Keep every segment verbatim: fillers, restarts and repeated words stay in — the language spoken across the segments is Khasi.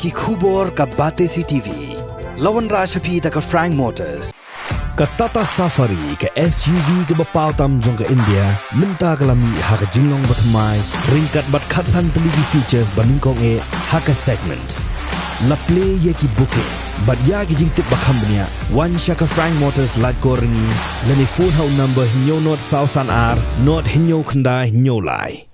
Ki khubor ka Batesi T V. La wanrah sha phi da ka Frank Motors. Ka Tata Safari, ka S U V kaba paw tam jong ka India, mynta ka la mih ha ka jinglong bathymmai, ryngkat bad khatsan tylli ki features ba nyngkong eh ha ka segment. La plie ïa ki booking bad ïa ki jingtip ba kham bniah, wan sha ka Frank Motors Laitkor Ryngi, lane phone ha u number hynñiew nod saw san ar, nod hynñiew khyndai hynñiew lai.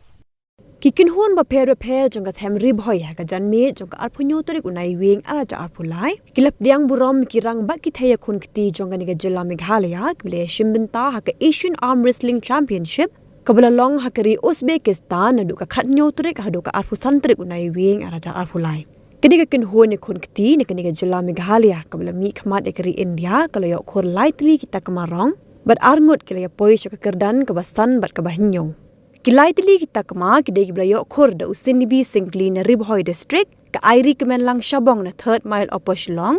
Ki kynhun bapher bapher jong ka them Ri Bhoi ha ka janmiet jong ka arphew hynñiew tarik u Naiwieng ar hajar arphew lai, ki la pdiang burom, ki rang bad ki thei ïakhun kti jong kane ka jylla Meghalaya, kiba la ïashim bynta ha ka Asian Arm Wrestling Championship, kaba la long ha ka ri Uzbekistan naduh ka khathynñiew tarik haduh ka arphew san tarik u Naiwieng ar hajar arphew lai. Kane ka kynhun ïakhun kti na kane ka jylla Meghalaya, kaba la mihkhmat ïa ka ri India, ka la ïoh khur lai tylli ki takma rong, bad arngut ki la ïapoi sha ka kyrdan kaba san bad kaba hynñiew. Ki lai tylli ki takma ki dei kiba la ïoh khur da u Sinibi Syngkli na Ri Bhoi District, ka Airi Kmenlang Shabong na Third Mile Upper Shillong,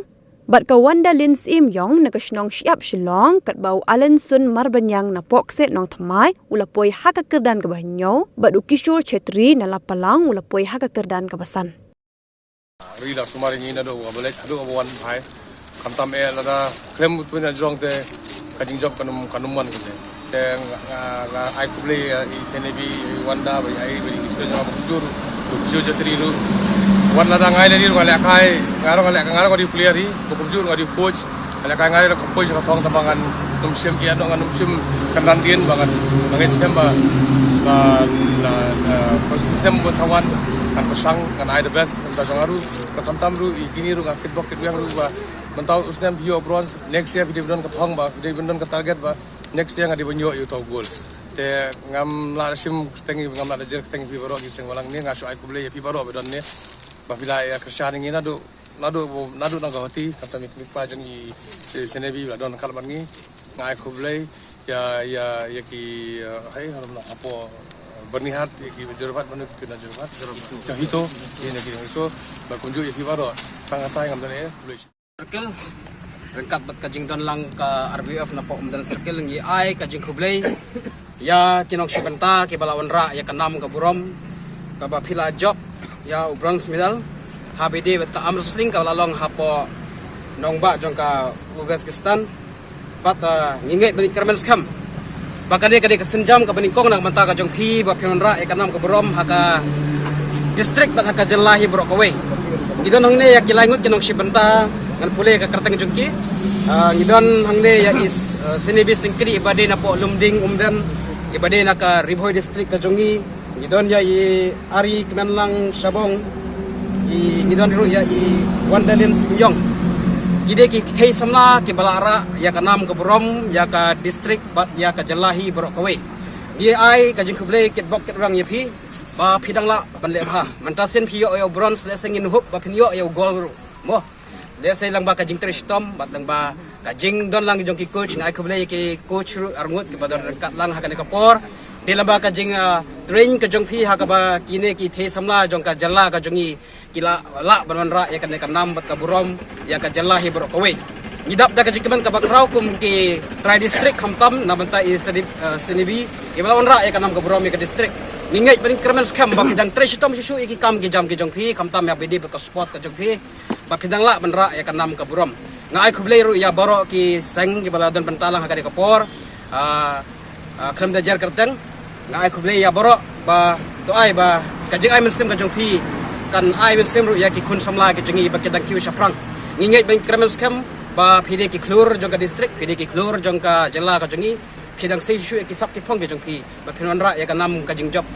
bad ka Wandalin Syiemiong na ka shnong Shyiap Shillong, katba u Alansun Marbaniang na Pohkset Nongthymmai u la poi ha ka kyrdan kaba hynñiew, bad u Kishore Chhetri na Lapalang u la poi ha ka kyrdan kaba san. Ri la sumar ïa ngi naduh kaba leit haduh kaba wan bha. Khamtam eh lada khlem u twin na jrong te ka jingjop kan ym, kan ym wan kate. Te nga, nga, nga ai khublei ïa i Senebi, i Wanda, bad i Airi, bad i Kishore, jong nga ba kumjuh, kumjuh jatri ruh. Wan lada ngai lade ruh nga lehkai, nga ruh nga leh, nga ruh nga dei player hi, ba kumjuh nga dei coach. Nga lehkai, nga dei la coach ka thong, tangba ngan ym shym ïa, ngan ym shym kynran dien ba ngan, ngan ngeit skhem ba, ba la, la, la, u snem ba sa wan ngan pyrshang, ngan ai the best. Mynta jong nga ruh, ba khamtam ruh ïa kine ruh nga kitbok kitrwiang ruh ba mynta u snem phi ïoh bronze, next year phi dei ban don ka thong ba, phi dei ban don ka target ba next year nga dei ban ïoh ïa uta u gold. Te ngam lah da shim kyrteng, ngam lah da jer kyrteng phi baroh ki seng balang ne, nga shu ai khublei ïa phi baroh ba don ne, ba phi la ïa kyrshan ïa ngi naduh, naduh, naduh na Guwahati, khamtam ïa ki kmie kpa jong i, i Senebi ba la don ryngkat bad ngi. Nga ai khublei ïa, ïa, ïa ki, eh, hai, harum na hapoh, eh, Byrnihat, ïa ki Jorabat, mano ki na Jorabat, Jorabat. Ka Hito, ïa ki na Hito, ba kumjuh ïa phi baroh. Tang katai ngam don eh, khublei. Circle, ryngkat bad ka jingdon lang ka R B F na pok Umden Circle, ngi ai ka jingkhublei ïa ki nongshim bynta kiba la wanrah ïa ka nam ka burom kaba phi la jop ïa u bronze medal ha bad ka arm wrestling kaba la long hapoh nongbah jong ka Uzbekistan. Bad, ah, ngi ngeit ba ngi kyrmen skhem ba kane ka dei ka sienjam kaba nyngkong na ka bynta ka jong phi ba phi wanrah ïa ka nam ka burom ha ka district bad ha ka jylla hi baroh kawei. Ngi don hangne ïa ki lai ngut ki nongshim bynta, ngan pule ka kyrteng jong ki. Ah, ngi don hangne ïa i, ah, Senebi Syngkli iba dei na pok Lumding Umden, iba dei na ka Ri Bhoi District ka jong ngi. Ngi don ïa i Ari Kmenlang Shabong, i, ngi don ruh ïa i Wandalin Syiemiong. Ki dei ki kthei samla kiba la rah ïa ka nam ka burom ïa ka district bad ïa ka jylla hi baroh kawei. Ngi ai ka jingkhublei kitbok kitrwiang ïa phi ba phi dang lah ban leh bha. Mynta sien phi ïoh ïa u bronze, lehse ngin hope ba phin ïoh ïa u gold ruh, mo. Lehse lyngba ka jingtrei shitom bad lyngba ka jingdon lang jong ki coach, nga ai khublei ïa ki coach ruh arngut kiba don ryngkat lang ha kane ka por. Dei lyngba ka jing, ah, train ka jong phi ha kaba kine ki thei samla jong ka jylla ka jong ngi ki la lah ban wanrah ïa kane ka nam bad ka burom ïa ka jylla hi baroh kawei. Ngi dap da ka jingkmen kaba khraw kum ki trai district khamtam na bynta i Sene-, ah, Senebi iba la wanrah ïa ka nam ka burom ïa ka district. Ngi ngeit ba ngi kyrmen skhem ba phi dang trei shitom shuh shuh ïa ki kam ki jam ki jong phi khamtam ïa bad ka sport ka jong phi. Ba phi dang lah ban rah ïa ka nam ka burom. Nga ai khublei ruh ïa baroh ki seng kiba la don bynta lang ha kane ka por. Ah, ah, khlem da jer kyrteng, nga ai khublei ïa baroh ba to ai ba ka jingai mynsiem ka jong phi kan ai mynsiem ruh ïa ki khun samla ki jong ngi ba ki dang kiew shaphrang. Ngi ngeit ba ngi kyrmen skhem ba phi dei ki khlur jong ka district, phi dei ki khlur jong ka jylla ka jong ngi. Phi dang sei shuh ïa ki sap ki phong ki jong phi ba phin wanrah ïa ka nam ka jingjop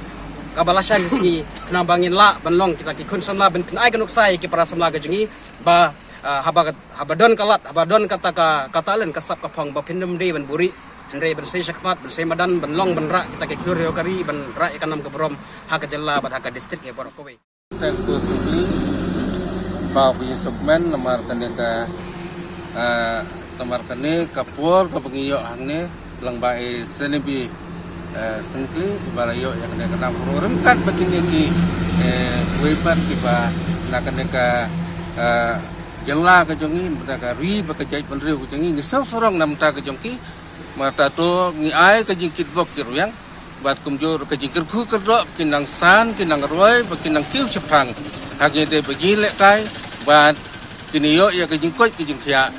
kaba lashai sngi, khnang ba ngin lah ban long kita ki khun samla ban phin ai ka nuksa ïa ki para samla ka jong ngi ba, ah, haba, haba don ka lad, haba don kata ka, ka talent, ka sap ka phong ba phin ym dei ban buhrieh, hynrei ban sei shakhmat, ban sei madan, ban long, ban rah kita ki khlur ïa ka ri, ban rah ïa ka nam ka burom ha ka jylla bad ha ka district ïa baroh kawei. Seng Khursukli, ba phi sukmen namar kane ka, ah, namar kane ka por kaba ngi ïoh hangne lyngba i Senebi, eh, Syngkli iba la ïoh ïa kane ka nam ka burom ryngkat bad kine ki, eh, wei pat kiba na kane ka, eh, jylla ka jong ngi, na ka ri bad ka jaitbynriew ka jong ngi, ngi sngewsarong na bynta ka jong ki. Namar kata to ngi ai ka jingkitbok kitrwiang bad kumjuh ka jingkyrkhu kyrdoh ba kin nang san, kin nang roi, ba kin nang kiew shaphrang. Ha kine ba ngi lehkai, Bad kin ïoh ïa ka jingkoit ka jingkhiah.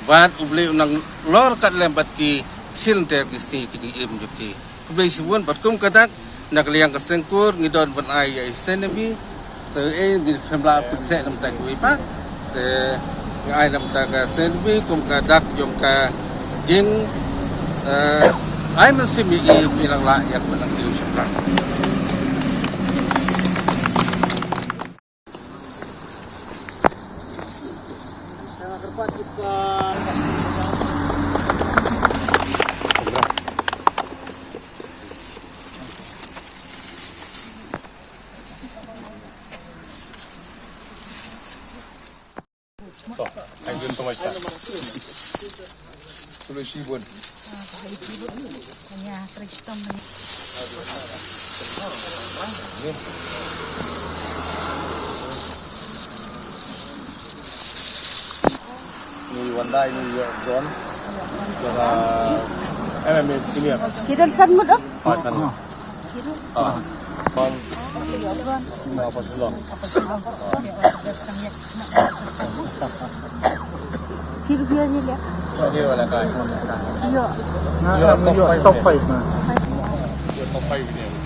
Bad U Blei un nang lor kat lem bad ki shilynter ki sngi ki jingim jong ki. Khublei shibun bad kum ka dak na ka liang ka seng kur ngi don ban ai ïa i Seng Nebi. Te ei ngi khlem lah pyntheh namar ka wei pat. Te ngi ai namar ka Seng Nebi kum ka dak jong ka jing, eh, ai mynsiem ïa i, i nang lah ïa ka ban nang ïa u shaphrang. Thank you so much, sir. Khublei shibun. Ni Wanda, ni John. Jong, ah, M M A senior. Kita san ngut, oh. Ah, san ngut. Ah. Bang. Bang apa sila? Pil pil ni lihat. Ni wala kai. Iya. Nah, top five. Top five, nah. Top five ni.